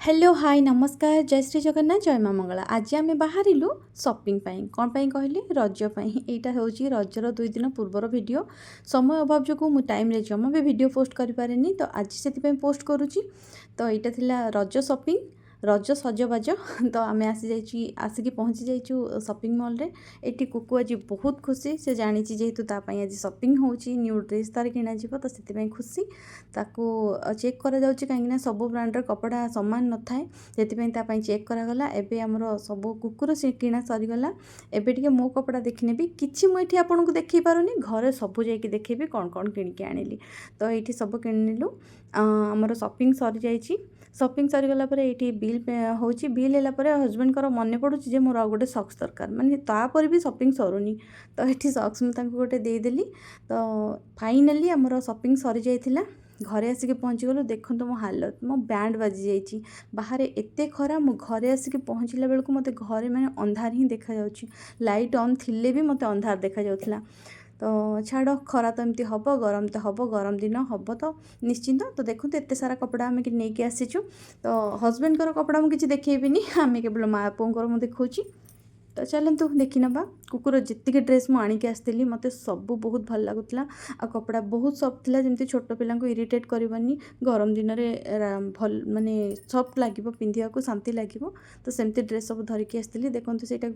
Hello, high, ନମସ୍କାର, ଜୟ ଶ୍ରୀ ଜଗନ୍ନାଥ, ଜୟ ମା ମଙ୍ଗଳା। ଆଜି ଆମେ ବାହାରିଲୁ ସପିଂ ପାଇଁ। କ'ଣ ପାଇଁ କହିଲେ? ରଜ ପାଇଁ। ଏଇଟା ହେଉଛି ରଜର 2 ଦିନ ପୂର୍ବର ଭିଡ଼ିଓ। ସମୟ ଅଭାବ ଯୋଗୁଁ ମୁଁ ଟାଇମ୍ରେ ଜମା ବି ଭିଡ଼ିଓ ପୋଷ୍ଟ କରିପାରେନି, ତ ଆଜି ସେଥିପାଇଁ ପୋଷ୍ଟ କରୁଛି। ତ ଏଇଟା ଥିଲା ରଜ ସପିଂ, ରଜ ସଜବାଜ। ତ ଆମେ ଆସିଯାଇଛୁ, ଆସିକି ପହଞ୍ଚି ଯାଇଛୁ ସପିଂ ମଲ୍ରେ। ଏଠି କୁକୁ ଆଜି ବହୁତ ଖୁସି। ସେ ଜାଣିଛି ଯେହେତୁ ତା ପାଇଁ ଆଜି ସପିଂ ହେଉଛି, ନ୍ୟୁ ଡ୍ରେସ୍ ତାର କିଣାଯିବ, ତ ସେଥିପାଇଁ ଖୁସି। ତାକୁ ଚେକ୍ କରାଯାଉଛି, କାହିଁକିନା ସବୁ ବ୍ରାଣ୍ଡର କପଡ଼ା ସମାନ ନଥାଏ, ସେଥିପାଇଁ ତା ପାଇଁ ଚେକ୍ କରାଗଲା। ଏବେ ଆମର ସବୁ କୁକୁର ସେ କିଣା ସରିଗଲା। ଏବେ ଟିକେ ମୋ କପଡ଼ା ଦେଖିନେବି। କିଛି ମୁଁ ଏଠି ଆପଣଙ୍କୁ ଦେଖେଇ ପାରୁନି, ଘରେ ସବୁ ଯାଇକି ଦେଖେଇବି କ'ଣ କ'ଣ କିଣିକି ଆଣିଲି। ତ ଏଇଠି ସବୁ କିଣିନେଲୁ, ଆମର ସପିଂ ସରିଯାଇଛି। ସପିଂ ସରିଗଲା ପରେ ଏଇଠି ବିଲ୍ ହେଉଛି। ବିଲ୍ ହେଲା ପରେ ହଜବେଣ୍ଡଙ୍କର ମନେ ପଡ଼ୁଛି ଯେ ମୋର ଆଉ ଗୋଟେ ସକ୍ସ ଦରକାର। ମାନେ ତାପରେ ବି ସପିଂ ସରୁନି। ତ ଏଠି ସକ୍ସ ମୁଁ ତାଙ୍କୁ ଗୋଟେ ଦେଇଦେଲି। ତ ଫାଇନାଲି ଆମର ସପିଂ ସରିଯାଇଥିଲା, ଘରେ ଆସିକି ପହଞ୍ଚିଗଲୁ। ଦେଖନ୍ତୁ ମୋ ହାଲତ, ମୋ ବ୍ୟାଣ୍ଡ ବାଜିଯାଇଛି। ବାହାରେ ଏତେ ଖରା, ମୁଁ ଘରେ ଆସିକି ପହଞ୍ଚିଲା ବେଳକୁ ମୋତେ ଘରେ ମାନେ ଅନ୍ଧାର ହିଁ ଦେଖାଯାଉଛି। ଲାଇଟ୍ ଅନ୍ ଥିଲେ ବି ମୋତେ ଅନ୍ଧାର ଦେଖାଯାଉଥିଲା। ତ ଛାଡ଼, ଖରା ତ ଏମିତି ହେବ, ଗରମ ତ ହେବ, ଗରମ ଦିନ ହେବ ତ ନିଶ୍ଚିନ୍ତ। ତ ଦେଖନ୍ତୁ, ଏତେ ସାରା କପଡ଼ା ଆମେ ନେଇକି ଆସିଛୁ। ତ ହଜବେଣ୍ଡଙ୍କର କପଡ଼ା ମୁଁ କିଛି ଦେଖେଇବିନି, ଆମେ କେବଳ ମା' ପୁଅଙ୍କର ମୁଁ ଦେଖାଉଛି। ତ ଚାଲନ୍ତୁ ଦେଖିନେବା। କୁକୁର ଯେତିକି ଡ୍ରେସ୍ ମୁଁ ଆଣିକି ଆସିଥିଲି, ମୋତେ ସବୁ ବହୁତ ଭଲ ଲାଗୁଥିଲା ଆଉ କପଡ଼ା ବହୁତ ସଫ୍ଟ ଥିଲା, ଯେମିତି ଛୋଟ ପିଲାଙ୍କୁ ଇରିଟେଟ୍ କରିବନି। ଗରମ ଦିନରେ ଭଲ, ମାନେ ସଫ୍ଟ ଲାଗିବ, ପିନ୍ଧିବାକୁ ଶାନ୍ତି ଲାଗିବ। ତ ସେମିତି ଡ୍ରେସ୍ ସବୁ ଧରିକି ଆସିଥିଲି। ଦେଖନ୍ତୁ, ସେଇଟା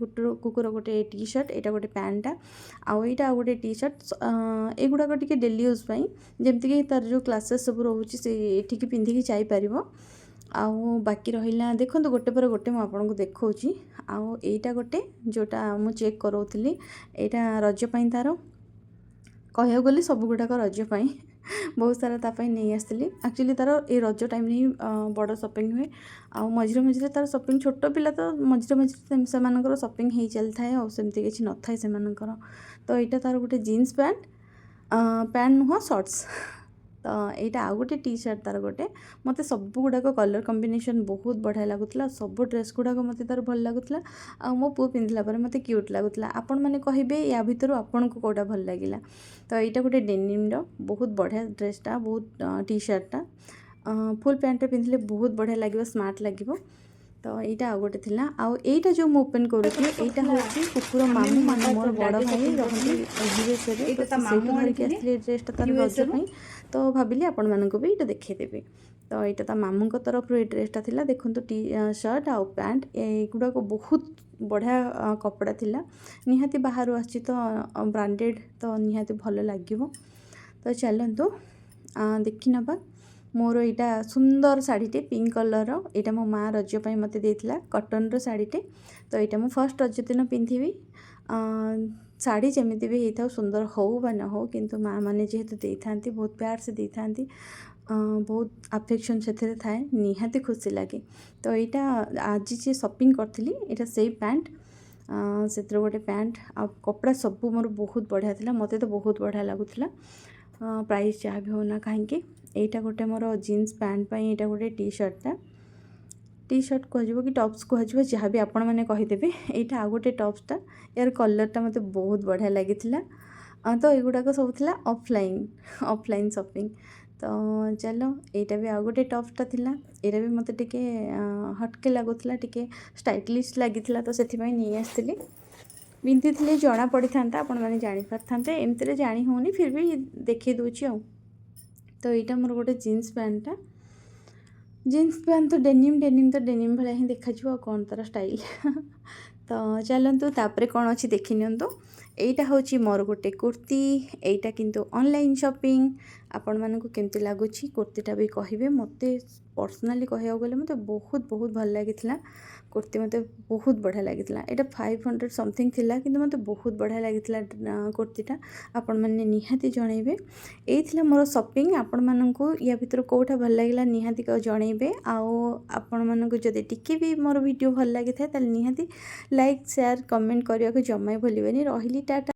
କୁକୁର ଗୋଟେ ଟି ସାର୍ଟ, ଏଇଟା ଗୋଟେ ପ୍ୟାଣ୍ଟଟା ଆଉ ଏଇଟା ଆଉ ଗୋଟେ ଟି ସାର୍ଟ। ଏଗୁଡ଼ାକ ଟିକେ ଡେଲି ୟୁଜ୍ ପାଇଁ, ଯେମିତିକି ତାର ଯେଉଁ କ୍ଲାସେସ୍ ସବୁ ରହୁଛି, ସେ ଏଠିକି ପିନ୍ଧିକି ଯାଇପାରିବ। ଆଉ ବାକି ରହିଲା, ଦେଖନ୍ତୁ, ଗୋଟେ ପରେ ଗୋଟେ ମୁଁ ଆପଣଙ୍କୁ ଦେଖାଉଛି। ଆଉ ଏଇଟା ଗୋଟେ ଯେଉଁଟା ମୁଁ ଚେକ୍ କରାଉଥିଲି, ଏଇଟା ରଜ ପାଇଁ ତାର। କହିବାକୁ ଗଲେ ସବୁଗୁଡ଼ାକ ରଜ ପାଇଁ, ବହୁତ ସାରା ତା ପାଇଁ ନେଇ ଆସିଥିଲି। ଆକ୍ଚୁଆଲି ତାର ଏଇ ରଜ ଟାଇମ୍ରେ ହିଁ ବଡ଼ ସପିଂ ହୁଏ। ଆଉ ମଝିରେ ମଝିରେ ତାର ସପିଂ, ଛୋଟ ପିଲା ତ ମଝିରେ ମଝିରେ ସେମାନଙ୍କର ସପିଂ ହେଇ ଚାଲିଥାଏ, ଆଉ ସେମିତି କିଛି ନଥାଏ ସେମାନଙ୍କର। ତ ଏଇଟା ତାର ଗୋଟେ ଜିନ୍ସ ପ୍ୟାଣ୍ଟ, ପ୍ୟାଣ୍ଟ ନୁହଁ, ସର୍ଟସ୍। ତ ଏଇଟା ଆଉ ଗୋଟେ ଟି ସାର୍ଟ ତାର ଗୋଟେ। ମୋତେ ସବୁ ଗୁଡ଼ାକ କଲର୍ କମ୍ବିନେସନ୍ ବହୁତ ବଢ଼ିଆ ଲାଗୁଥିଲା। ସବୁ ଡ୍ରେସ୍ ଗୁଡ଼ାକ ମୋତେ ତାର ଭଲ ଲାଗୁଥିଲା ଆଉ ମୋ ପୁଅ ପିନ୍ଧିଲା ପରେ ମୋତେ କ୍ୟୁଟ୍ ଲାଗୁଥିଲା। ଆପଣମାନେ କହିବେ ୟା ଭିତରୁ ଆପଣଙ୍କୁ କେଉଁଟା ଭଲ ଲାଗିଲା। ତ ଏଇଟା ଗୋଟେ ଡେନିମ୍ର ବହୁତ ବଢ଼ିଆ ଡ୍ରେସ୍ଟା, ବହୁତ ଟି ସାର୍ଟଟା। ଫୁଲ୍ ପ୍ୟାଣ୍ଟରେ ପିନ୍ଧିଲେ ବହୁତ ବଢ଼ିଆ ଲାଗିବ, ସ୍ମାର୍ଟ ଲାଗିବ। ତ ଏଇଟା ଆଉ ଗୋଟେ ଥିଲା। ଆଉ ଏଇଟା ଯେଉଁ ମୁଁ ଓପେନ୍ କରୁଛି, ଏଇଟା ହେଉଛି କୁକୁର ମାମୁଁ, ମାନେ ମୋର ବଡ଼ ଭାଇ ରହନ୍ତି ୟୁଏସ୍ଏରେ, ତ ସେଇଠୁ ଧରିକି ଆସିଥିଲେ ଏ ଡ୍ରେସ୍ଟା ତାର ରଜ ପାଇଁ। ତ ଭାବିଲି ଆପଣମାନଙ୍କୁ ବି ଏଇଟା ଦେଖେଇଦେବି। ତ ଏଇଟା ତା ମାମୁଁଙ୍କ ତରଫରୁ ଏଇ ଡ୍ରେସ୍ଟା ଥିଲା। ଦେଖନ୍ତୁ, ଟି ସାର୍ଟ ଆଉ ପ୍ୟାଣ୍ଟ, ଏଗୁଡ଼ାକ ବହୁତ ବଢ଼ିଆ କପଡ଼ା ଥିଲା। ନିହାତି ବାହାରୁ ଆସିଛି ତ ବ୍ରାଣ୍ଡେଡ଼, ତ ନିହାତି ଭଲ ଲାଗିବ। ତ ଚାଲନ୍ତୁ ଦେଖିନେବା। ମୋର ଏଇଟା ସୁନ୍ଦର ଶାଢ଼ୀଟେ, ପିଙ୍କ କଲର୍ର। ଏଇଟା ମୋ ମା ରଜ ପାଇଁ ମୋତେ ଦେଇଥିଲା, କଟନ୍ର ଶାଢ଼ୀଟେ। ତ ଏଇଟା ମୁଁ ଫାର୍ଷ୍ଟ ରଜ ଦିନ ପିନ୍ଧିବି। ଶାଢ଼ୀ ଯେମିତି ବି ହେଇଥାଉ, ସୁନ୍ଦର ହଉ ବା ନ ହଉ, କିନ୍ତୁ ମା ମାନେ ଯେହେତୁ ଦେଇଥାନ୍ତି, ବହୁତ ପ୍ୟାର ସେ ଦେଇଥାନ୍ତି, ବହୁତ ଆଫେକ୍ସନ୍ ସେଥିରେ ଥାଏ, ନିହାତି ଖୁସି ଲାଗେ। ତ ଏଇଟା ଆଜି ଯେ ସପିଂ କରିଥିଲି, ଏଇଟା ସେଇ ପ୍ୟାଣ୍ଟ, ସେଥିରେ ଗୋଟେ ପ୍ୟାଣ୍ଟ। ଆଉ କପଡ଼ା ସବୁ ମୋର ବହୁତ ବଢ଼ିଆ ଥିଲା, ମୋତେ ତ ବହୁତ ବଢ଼ିଆ ଲାଗୁଥିଲା, ପ୍ରାଇସ୍ ଯାହା ବି ହେଉନା କାହିଁକି। ଏଇଟା ଗୋଟେ ମୋର ଜିନ୍ସ ପ୍ୟାଣ୍ଟ ପାଇଁ ଏଇଟା ଗୋଟେ ଟି ସାର୍ଟଟା। ଟି ସାର୍ଟ କୁହାଯିବ କି ଟପ୍ସ କୁହାଯିବ, ଯାହା ବି ଆପଣମାନେ କହିଦେବେ। ଏଇଟା ଆଉ ଗୋଟେ ଟପ୍ସଟା, ୟାର କଲର୍ଟା ମୋତେ ବହୁତ ବଢ଼ିଆ ଲାଗିଥିଲା। ତ ଏଗୁଡ଼ାକ ସବୁ ଥିଲା ଅଫଲାଇନ୍ ସପିଂ। ତ ଚାଲ, ଏଇଟା ବି ଆଉ ଗୋଟେ ଟପ୍ସଟା ଥିଲା। ଏଇଟା ବି ମୋତେ ଟିକେ ହଟକେ ଲାଗୁଥିଲା, ଟିକେ ଷ୍ଟାଇଲିଶ୍ ଲାଗିଥିଲା, ତ ସେଥିପାଇଁ ନେଇ ଆସିଥିଲି। ପିନ୍ଧିଥିଲେ ଜଣା ପଡ଼ିଥାନ୍ତା, ଆପଣମାନେ ଜାଣିପାରିଥାନ୍ତେ। ଏମିତିରେ ଜାଣି ହେଉନି, ଫିର୍ ବି ଦେଖେଇ ଦେଉଛି। ଆଉ ତ ଏଇଟା ମୋର ଗୋଟେ ଜିନ୍ସ ପ୍ୟାଣ୍ଟଟା। ଜିନ୍ସ ପ୍ୟାଣ୍ଟ ତ ଡେନିମ୍, ଡେନିମ୍ ତ ଡେନିମ୍ ଭଳିଆ ହିଁ ଦେଖାଯିବ, ଆଉ କ'ଣ ତା'ର ଷ୍ଟାଇଲ୍? ତ ଚାଲନ୍ତୁ, ତାପରେ କ'ଣ ଅଛି ଦେଖି ନିଅନ୍ତୁ। ଏଇଟା ହେଉଛି ମୋର ଗୋଟେ କୁର୍ତ୍ତୀ। ଏଇଟା କିନ୍ତୁ ଅନଲାଇନ୍ ସପିଂ। ଆପଣମାନଙ୍କୁ କେମିତି ଲାଗୁଛି କୁର୍ତ୍ତୀଟା ବି କହିବେ। ମୋତେ ପର୍ସନାଲି କହିବାକୁ ଗଲେ ମୋତେ ବହୁତ ବହୁତ ଭଲ ଲାଗିଥିଲା କୁର୍ତ୍ତୀ, ମୋତେ ବହୁତ ବଢ଼ିଆ ଲାଗିଥିଲା। ଏଇଟା 500 ସମଥିଙ୍ଗ ଥିଲା, କିନ୍ତୁ ମୋତେ ବହୁତ ବଢ଼ିଆ ଲାଗିଥିଲା କୁର୍ତ୍ତୀଟା। ଆପଣମାନେ ନିହାତି ଜଣେଇବେ। ଏଇ ଥିଲା ମୋର ସପିଂ। ଆପଣମାନଙ୍କୁ ୟା ଭିତରୁ କେଉଁଟା ଭଲ ଲାଗିଲା, ନିହାତି ଜଣେଇବେ। ଆଉ ଆପଣମାନଙ୍କୁ ଯଦି ଟିକେ ବି ମୋର ଭିଡ଼ିଓ ଭଲ ଲାଗିଥାଏ, ତାହେଲେ ନିହାତି ଲାଇକ୍, ସେୟାର, କମେଣ୍ଟ କରିବାକୁ ଜମା ଭୁଲିବେନି। ରହିଲି, ଟାଟା।